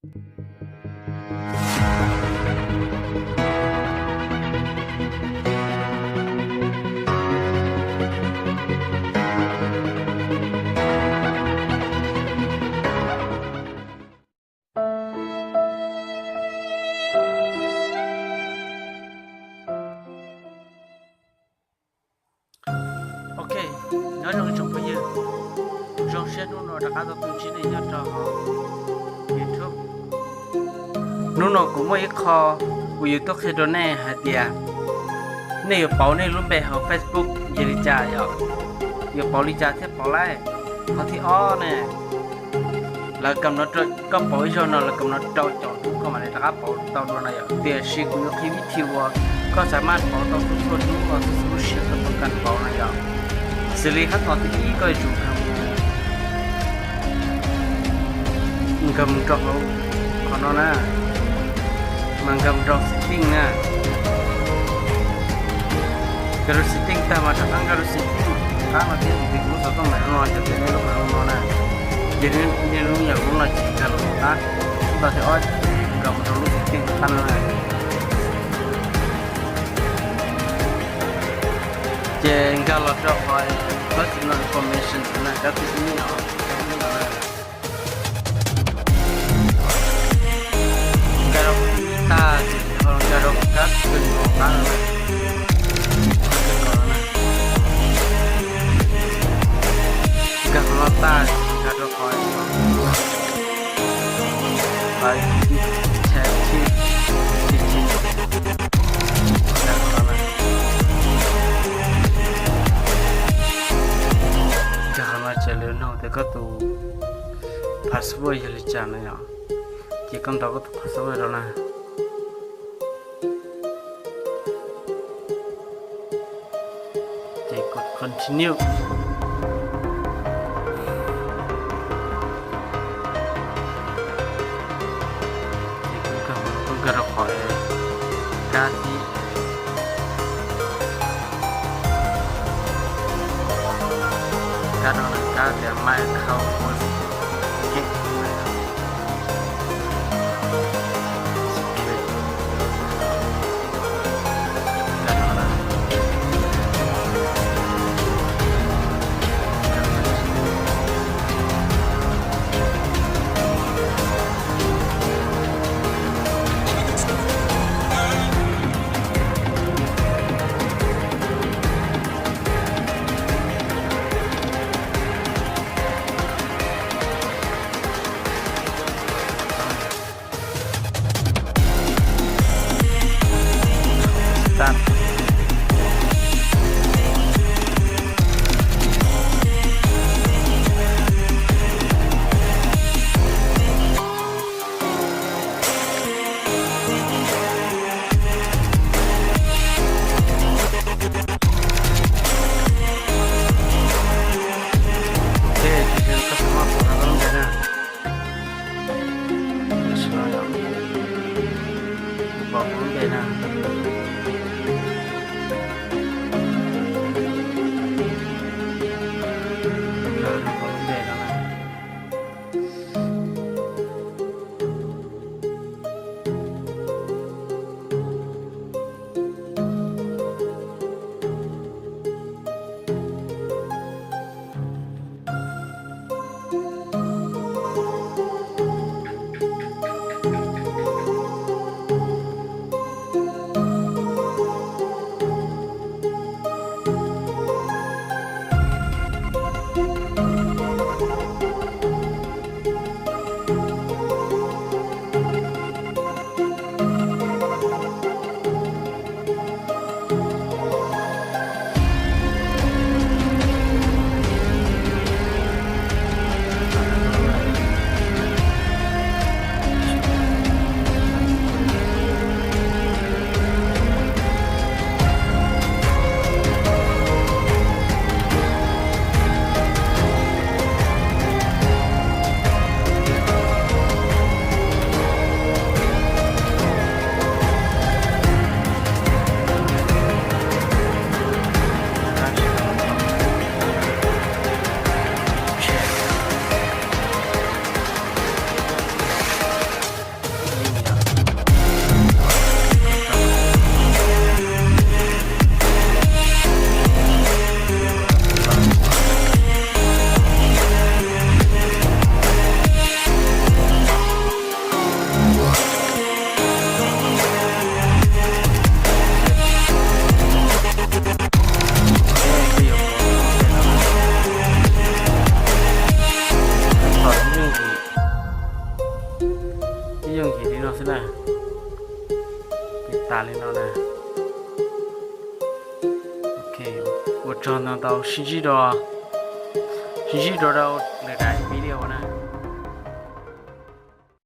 Ok, nyob zoo ib tsoom phooj ywg, zoo siab hnub no rov qab tau tuaj ntsib nej nyob rau hauv YouTube. Hnub no kuv muaj ib qho uas yus tuaj qhia rau nej hais tias nej yuav pauv nej lub npe hauv Facebook yog li cas yom, yuav pauv li cas thiaj pauv laij. Qhov thib ob ne, lawv kam no, koj pauv ib zaug no lawv kam no rau caum hnub koj mam li rov qab pauv tau dua no yom. Tiam sis kuv yuav qhia vib thi uas koj xav mas pauv tau txhua txhua hnub los txhua txhua lub sij hawm koj tau kam pauv no yom. Xws li qhov thib ib koj yuav tsum nkag mus rau hauv qhov no na, mas nkag mus rau setting na. Nkag rau setting tag mas rov qab nkag rau setting qab no thiab, vim tias kuv lub xov tooj mas no cov tias nej lub qhov no na, ces nej lub yam lub no ces nkag los rov qab, tab thiab ob nkag mus rau lub setting qab no na. Ces nkag los rau qhov personal information na, kab thib ib no, nkag rau qhov thib ib tag ces ho nkag rau qhov kab kws no qab no na. Nkag qhov no tag ces nkag rau qhov Nkag qhov no ces lawv nug tias koj tus password yog li cas no yom. Ces koj ntaus koj tus password rau na. Ces koj continue. Ces koj nkag rau qhov kab thib, kab no na, kab tias my account was hacked. Nkag no na. Tas li no na. Ok, ua tsaug ntau ntau, sib ntsib dua, sib ntsib dua rau lwm daim video.